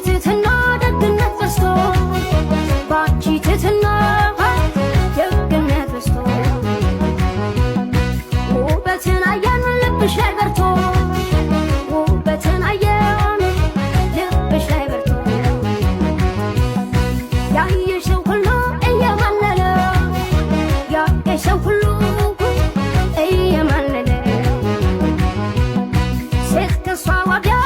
ትትና ደግነት በዝቶ፣ ባንቺ ትትና ደግነት በዝቶ፣ ውበትን አየን ልብሽ ላይ በርቶ፣ ውበትን አየን ልብሽ ላይ በርቶ። ያየሽ ሰው ሁሉ እየማለለ፣ ያየሽ ሰው ሁሉ እየማለለ፣ ሴት ከሷ ወዲያ።